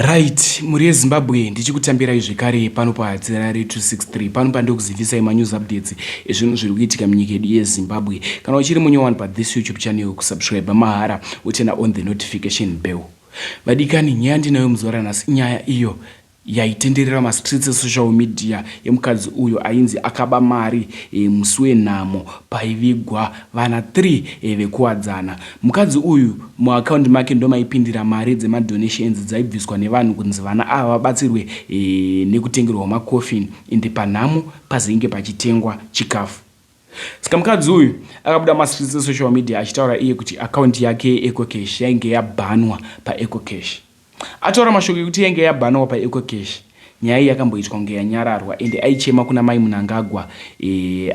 Right, mhuri yeZimbabwe, ndichikutambirai zvekare pano paHatirare 263. Pano pandikuzivisai manews updates ezvinhu zviri kuitika munyika yedu yeZimbabwe. Kana uchiri munyowani pathis YouTube channel, kusubscribe mahara, uturn on the notification bell. Vadikani, nyaya ndinayo muzuva ranhasi inyaya iyo yaitenderera mastreets esocial media yemukadzi uyo ainzi akaba mari musi wenhamo paivigwa vana 3 vekuwadzana. Mukadzi uyu muakaundi make ndomaipindira mari dzemadonations dzaibviswa nevanhu kunzi vana ava vabatsirwe nekutengerwa macoffin, ende panhamo pazenge pachitengwa chikafu. Saka mukadzi uyu akabuda mastreets esocial media achitaura iye kuti akaunti yake yeEcoCash yainge yabhanwa paEcoCash. Ataura mashoko ekuti yainge yabhanwa paEcoCash, nyaya iyi yakamboitwa kunge yanyararwa, ende aichema kuna Mai Mnangagwa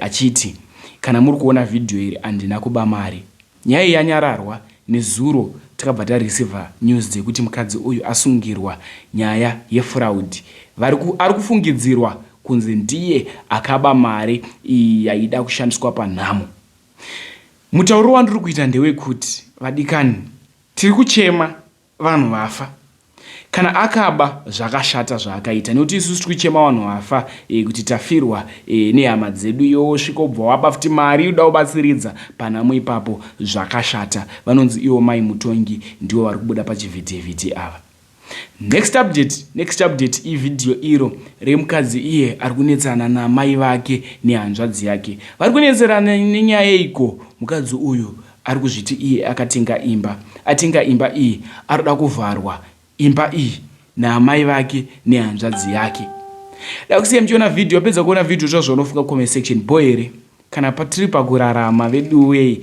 achiti kana muri kuona vhidhiyo iri, handina kuba mari. Nyaya iyi yanyararwa, nezuro takabva tareceiver news dzekuti mukadzi uyu asungirwa nyaya yefraud. Ari kufungidzirwa kunzi ndiye akaba mari iyi yaida kushandiswa panhamo. Mutauriro wandiri kuita ndewekuti, vadikani, tiri kuchema vanhu vafa. Kana akaba, zvakashata zvaakaita, nekuti isusu tiri kuchema vanhu vafa kuti tafirwa nehama dzedu, iwe wosvika wobva waba futi mari uda kubatsiridza panhamo ipapo, zvakashata. Vanonzi ivo Mai Mutongi ndivo vari kubuda pachivhitivhiti ava. Next update, next update ivhidhiyo iro remukadzi iye ari kunetsana namai vake nehanzvadzi yake. Vari kunetserana nenyaya yeiko? Mukadzi uyu ari kuzviti iye akatenga imba. Atenga imba iyi, arikuda kuvharwa imba iyi naamai vake nehanzvadzi yake. Dakusiya muchiona vhidhiyo, apedza kuona vhidhiyo zvazvaunofunga comment section. Bho here? Kana patiri pakurarama veduwee,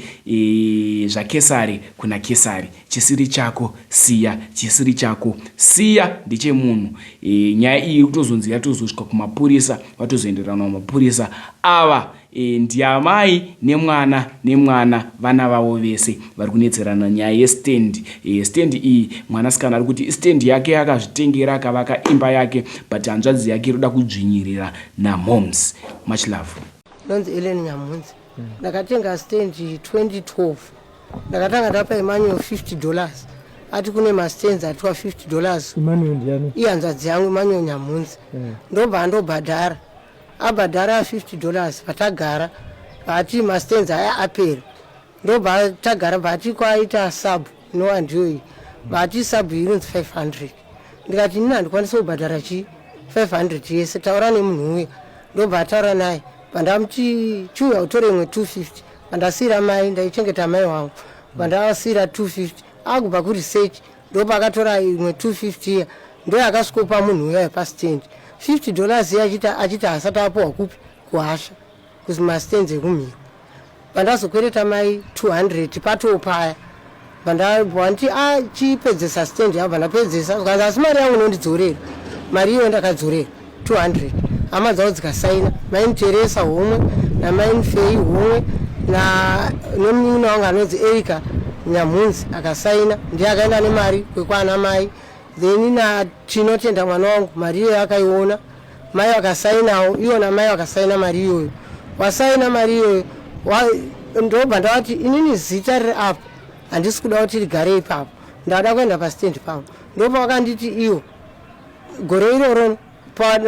zvaKesari kuna Kesari, chisiri chako siya, chisiri chako siya, ndechemunhu. Nyaya iyi iri kutozonzi yatozosvika kumapurisa, vatozoenderana kumapurisa ava. Ndiamai nemwana nemwana, vana vavo vese vari kunetserana nyaya yestand. Stand iyi, mwanasikana ari kuti stand yake akazvitengera, akavaka imba yake, but hanzvadzi yake iri kuda kudzvinyirira namoms. Much love. Ndonzi Ellen Nyamhunzi. Ndakatenga stand 2012. Ndakatanga ndapa Emmanuel $50. Ati kune mastands atiwa $50. Emmanuel ndiani? Ihanzvadzi yangu Emmanuel Nyamhunzi. Ndobva andobhadhara. Abhadhara $50 patagara. Vati mastands aya apera. Ndobva tagara, vati kwaita sub inova ndiyo iyi. Vati sub iyi inonzi 500. Ndikati inini handikwanisi kubhadhara chii 500 yese, taura nemunhu uya. Ndobva ataura naye, pandamuti chiuya utore imwe 250. Pandasiyira mai, ndaichengeta mai wangu, pandasiyira 250 akubva kuresearch, ndopaakatora imwe 250 iya, ndoyakasvikopa munhu uya wepastand $50 iya, achiti haasati apuwa kupi kuhasha kumastands ekumhiri. Pandazokwereta mai 200 patopaya, pandati achipedzesa stand yabva ndapedzesa, zvikanzi asi mari yangu inondidzorera. Mari iyoyo ndakadzorera 200, hama dzavo dzikasaina, mai Muteresa Homwe namai Mufei Homwe nemunin'ina wangu anonzi Erika Nyamhunzi akasaina, ndiye akaenda nemari kwekwana mai. Then naTinotenda mwana wangu mari iyoyo akaiona, mai vakasainawo, iwo namai vakasaina mari iyoyo. Wasaina mari iyoyo, ndobva ndavati inini zita riri apo handisi kuda kuti rigare ipapo, ndada kuenda pastand pangu. Ndopa vakanditi iwo gore iroro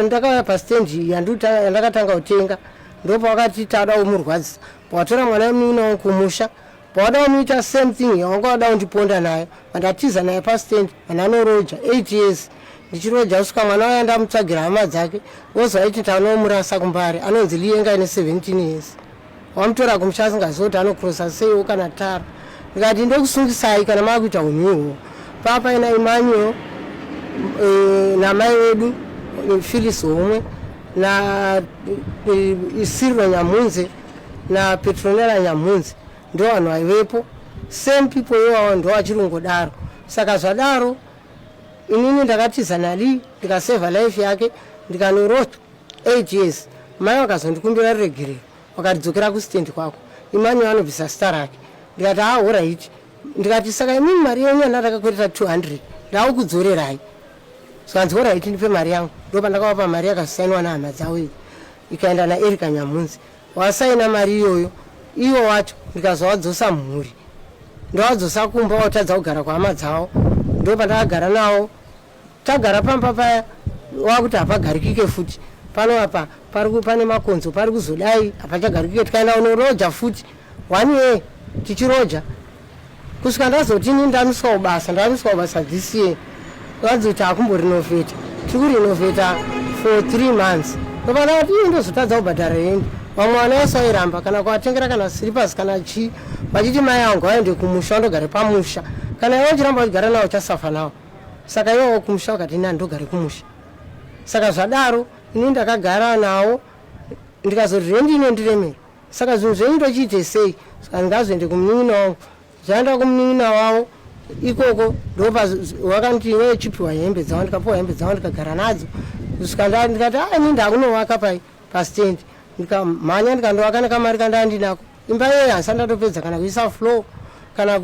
ndakauya pastand yandakatanga kutenga, ndopa vakati tada kumurwadzisa, watora mwana wemunin'ina wangu kumusha, pawada kumuita same thing yawanga wada kundiponda nayo. Vandatiza naye pastand, vananoroja 8 years ndichiroja kusvika mwana waya ndamutsvagira hama dzake, vozovaiti tanomurasa kuMbare. Anonzi Lienga, ine 17 years. Wamutora kumusha asingazivi kuti anokrosa seiwo kana tara. Ndikati ndokusungisai kana maakuita unhu ihwohwo. Papaina Emmanuel namai vedu Phyllis Homwe na Isiriro Nyamhunze na Petronella Nyamhunze, ndo vanhu vaivepo. Same people iwawo ndo vachiri kungodaro. Saka zvadaro, inini ndakatiza naLee, ndikasevha life yake, ndikanorota 8 years. Mai vakazondikumbira ruregerero, vakatidzokera kustand kwako, Emmanuel anobvisa zita rake. Ndikati haa, alright. Ndikati saka imimi mari yenyu yandakakwereta 200 ndakukudzorerai. Zvanzi alright, ndipe mari yangu. Ndopandakavapa mari yakasainwa nehama dzavo iyi, ikaenda naErika Nyamhunzi. Wasaina mari iyoyo, iwo wacho ndikazowadzosa mhuri, ndowadzosa kumba, watadza kugara kuhama dzavo. Ndopandakagara nawo. Tagara pamba paya wakuti hapagarikike futi pano apa pari pane makonzo pari kuzodai hapachagarikike tikaenda kunoroja futi one year tichiroja kusvika ndazoti ini ndamiswa kubasa ndamiswa kubasa this year vanzi kuti akumborenovheta tiri kurenovheta for 3 months ndopana kuti ii ndozotadza kubhadhara rendi. Vamwe vana vese vairamba kana kuvatengera kana slippers kana chii, vachiti mai angu vaende kumusha vandogare pamusha. Kana iwe uchiramba uchigara nawo uchasafa nawo. Saka iwawo kumusha vakati ini handogare kumusha. Saka zvadaro ini ndakagara nawo ndikazoti rendi inondiremera, saka zvinhu zvenyu ndochiite sei? Saka ndingazoende kumunin'ina wangu. Zvaenda kumunin'ina wavo ikoko ndopavakanti iwe chipiwa hembe dzavo. Ndikapiwa hembe dzavo ndikagara nadzo kusvika ndikati a ini ndakunovaka pai pastand. Ndikamhanya ndikandovaka nekamari kandaa ndinako. Imba iyoyo handisati ndatopedza kana kuisa floor kana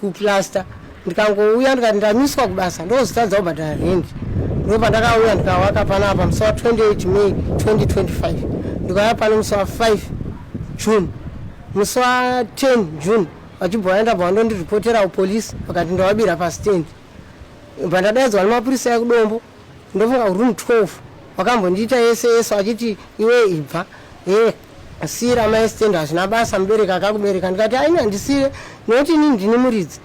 kuplaster. Ndikangouya ndikati ndamiswa kubasa ndozotadza kubhadhara rendi. Ndopandakauya ndikawaka panapa musi wa28 May 2025. Ndikauya pano musi wa5 June. Musi wa10 June vachibva vaenda bva vandondiripotera kupolisi vakati ndavabira pastand. Bva ndadaidzwa nemapurisa ekuDombo, ndofunga room 12 vakambondiita yese yese vachiti iwe ibva e siyira mai stand, hazvina basa, mubereki akakubereka. Ndikati aini handisire nekuti inini ndini muridzi.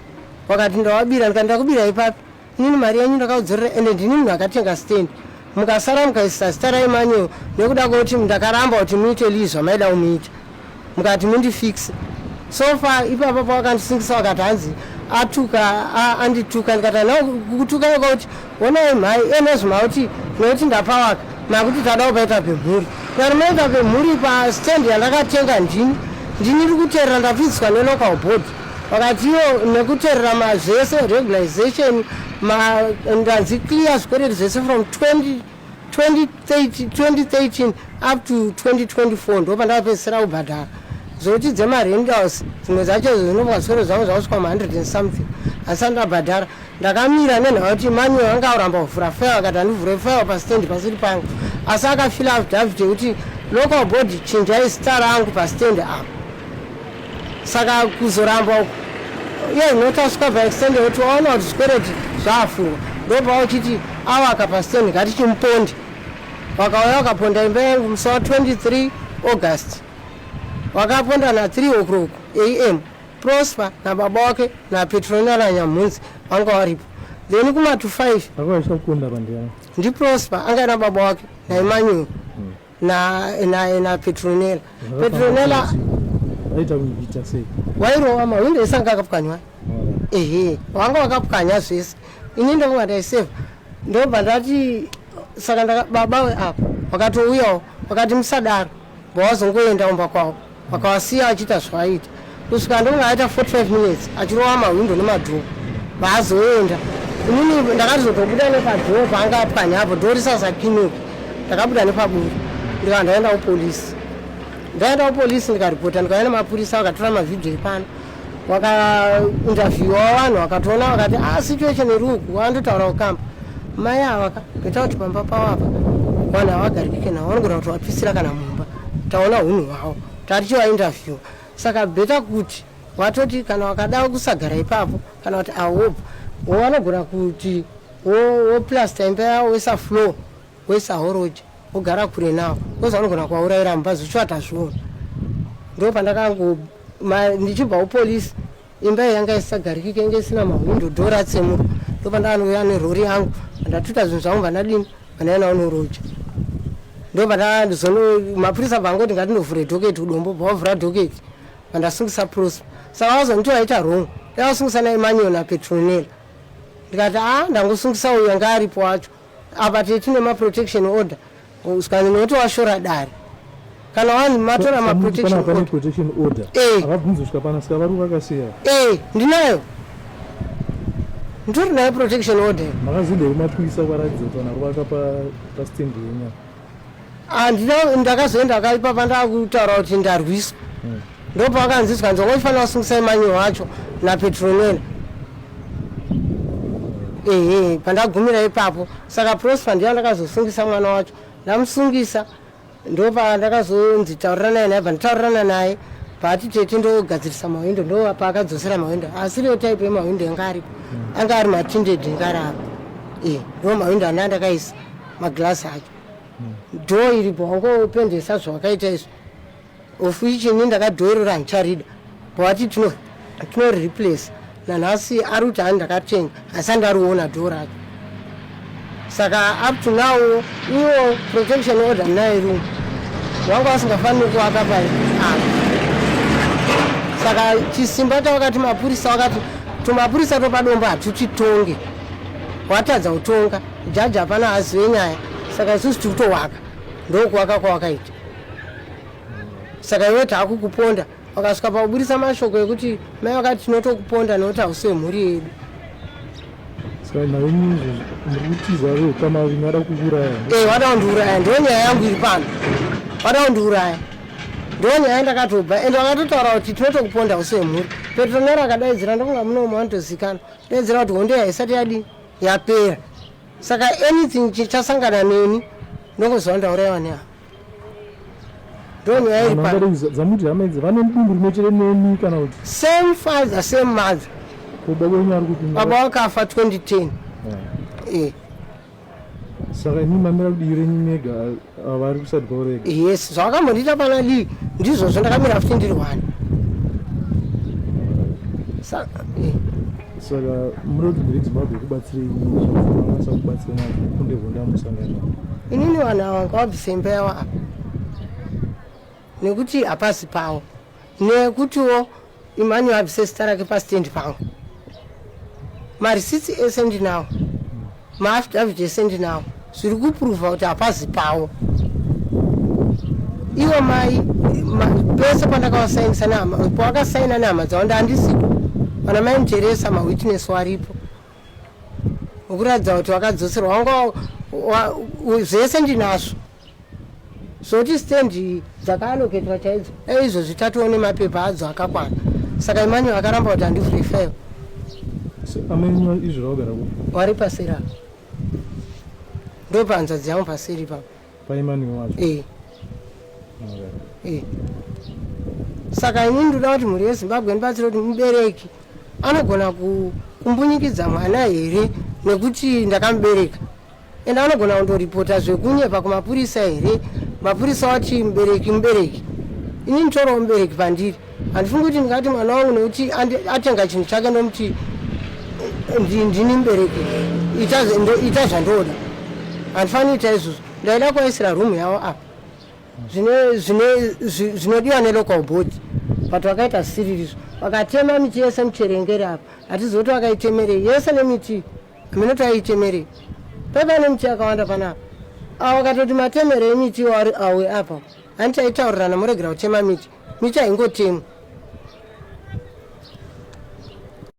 Vakati ndawabira. Ndikati ndakubira ipapi? Inini mari yenyu ndakaudzorera ende ndini munhu akatenga stand. Mukasara mukaisa zita raEmmanuel nekuda kwekuti ndakaramba kuti muite lii zvamaida kumuita, mukati mundifixe. So far ipapa pavakandisungisa vakati hanzi atuka, andituka. Ndikati handina kukutuka kuti onai mhai enezvo makuti nekuti ndapawaka makuti tada kupaita pemhuri. Ndikati maita pemhuri pastand yandakatenga ndini ndini kuterera ndapfidziswa nelocal board. Vakati iyo nekuterera mazvese regularization ndanzi clear zvikwereti zvese from 2013 up to 2024. Ndo pandakapedzisira kubhadhara zvokuti dzemarentals dzimwe dzacho zvinobva zvikwereti zvangu zvakusvika ma100 and something asi ndabhadhara. Ndakamira nenhau yekuti Manuel anga auramba kuvhura file, akati handivhure file pastand pasiri pangu, asi akafila affidavit yekuti local board chinjai zita rangu pastand apa. Saka kuzoramba uku iye zvinotasvika paextend yekuti waona kuti zvikwereti zvaafurwa, ndobva uchiti awaka pastand ngatichimuponde. Vakauya vakaponda imba yangu musi wa23 August. Vakaponda na3 o'clock am. Prosper nababa wake naPetronella naNyamhunzi vanga varipo. Then kuma to 5 Akakwanisa kuponda pandiani? NdiProsper anga na baba wake naEmmanuel naPetronella. Petronella Vaita kuita sei? Wairova mahwindo ese anga akapwanywa. Ehe, wanga wakapwanya zvese. Ini ndonga ndaiseva. Ndobva ndati saka baba apa vakatouyawo vakati musadaro, bva wazongoenda kumba kwavo vakavasiya achiita zvaaita kusvika ndonga aita 45 minutes achirova mahwindo nemadhoo. Vaazoenda, inini ndakatizotobuda nepadhoo paanga apwanya apo, dhoo risasakinuki. Ndakabuda nepaburi ndikava ndaenda kupolisi. Ndaenda kupolisi ndikaripota, ndikauya nemapurisa vakatora mavhidhiyo epano, vakainterviewa vanhu vakatoona vakati a situation iri uku vandotaura kukamba mai ava ka kuita kuti pamba pavo apa vanhu havagarikike navo, vanogona kutovapisira kana mumba. Taona unhu hwavo tatichivainterviewa, saka better kuti vatoti kana vakada kusagara ipapo kana kuti awobva vanogona kuti woplasta imba yavo, woisa floor, woisa horoja, wogara kure navo because vanogona kuvaurayira mumba zvichiva tazviona. Ndo pandakango ndichibva kupolisi, imba iyi yanga isisagarikike, inge isina mahwindo, dhoo ratsemurwa. Ndo pandakanouya nerori yangu, ndatuta zvinhu zvangu, vandadini, vandaenda kunoroja. Ndo pandazono mapurisa bvangoti ngatindovhure docket kuDombo, bva docket vandasungisa Prosper. Saka vazonditi vaita wrong, ndavasungisa naEmmanuel naPetronella. Ndikati a ndangosungisa uyu anga aripo wacho apa tine maprotection order. Saka nekuti washora dare kana vanhu matora maprotection order. Protection order. Eh. Havabvunzi kusvika pano, saka vari vakasiya. Eh, ndinayo, nditori nayo protection order. Makazoenda kumapurisa kwaratidza kuti vanhu vari vaka pastand yenyu? Handina, ndakazoenda akaipapa ndakutaura kuti ndarwiswa. Ndopavakanzi zvikanzi wangofanira kusungisa Emmanuel wacho naPetronella. Ehe, pandagumira ipapo. Saka Prosper ndiye ndakazosungisa mwana wacho. Ndamusungisa ndopa ndakazonzi taurirana naye, bva nditaurirana naye paati tete ndogadzirisa mahwindo. Ndo paakadzosera mahwindo, asi riyo type yemahwindo yanga aripo anga ari matinted anga ari apo. E, ndo mahwindo ane andakaisa maglass acho. Dhoo iripo, wangopendesa zvawakaita izvo, of which ini ndakadhoirora, handicharida. Bwati tinorireplace nanhasi ari kuti hani ndakatenga, asi andariona dhoo racho. Saka up to now iwo protection order nayo room wanga vasingafaniri kuvaka pai apa. Saka chisimba tavakati mapurisa, vakati tumapurisa topadombo hatutitonge, watadza kutonga, jaji hapana azive nyaya. Saka isusu tiri kutowaka, ndokuvaka kwawakaita. Saka iwe taakukuponda. Wakasvika pakuburisa mashoko ekuti mai vakati tinotokuponda nekuti hausi wemhuri yedu. Saka naimi izvozvi muri kutiza veukama venyu vada kukuuraya? E, vada kundiuraya, ndo nyaya yangu iri pano. Vada kundiuraya, ndo nyaya ndakatobva. Ende vakatotaura kuti tinotokuponda, hausi wemhuri. Petronero akadaidzira, ndokunga munomo vanotozikanwa, daidzira kuti hondo haisati yadii yapera. Saka anything chichasangana neni ndongoziva ndaurayiwa neavo. Ndo nyaya iri pano. Dzamuti hama idzi vane dumbu rimwe chete nemi kana kuti? Same father, same mother. Ko baba wenyu ari kupi? Baba vakafa 2010. E. Saka imi mamira kudii renyu mega, vari kusati kwavo rega? Yes, zvavakambondiita pana Lee ndizvozvo, ndakamira futi ndiri one. Saka Saka muri kuti mhuri yeZimbabwe ikubatsirei zvamunokwanisa kubatsira nazvo kunde honda musangano? Inini vanhu ava ngavabvise imba yavo apa nekuti hapasi pavo, nekutiwo Emmanuel abvise zita rake pastendi pangu. Marisitsi ese ndinawo, maaffidavit ese ndinawo, zviri kupruvha kuti hapazi pavo. Ivo mai pese pandakavasainisa nehama, pavakasaina nehama dzavo, ndandisipo. Vana mai Muteresa mawitness waripo okuratidza kuti vakadzoserwa wanga zvese ndinazvo. Zvoti stendi dzakaaloketwa chaidzo, dai izvozvi tatione mapepa adzo akakwana. Saka Emmanuel akaramba kuti handivhure file. Amai izvo vagara kupi? Wari paseri apa, ndo panzvadzi yangu paseri ipapo. PaEmmanuel wacho? E. E. Saka inini ndoda kuti mhuri yeZimbabwe ndibatsire kuti mubereki anogona kumbunyikidza mwana here nekuti ndakamubereka? Ende anogona kundoripota zvekunyepa kumapurisa here? Mapurisa wati mubereki mubereki, ini nditorawo mubereki pandiri. Handifungi kuti ndingati mwana wangu nekuti atenga chinhu chake ndomuti ndini mubereki, ita zvandoda. Handifaniri kuita izvozvo. Ndaida kuvaisira rumu yavo apa zvinodiwa nelocal board, but vakaita zvisiririzvo. Vakatema miti yese mucherengeri apa, hatizivi kuti vakaitemerei yese nemiti minoti aitemerei. Paiva nemiti yakawanda panapa. Ava vakatoti matemero emiti awe apa, hanti taitaurirana moregera kutema miti, miti haingotemwi.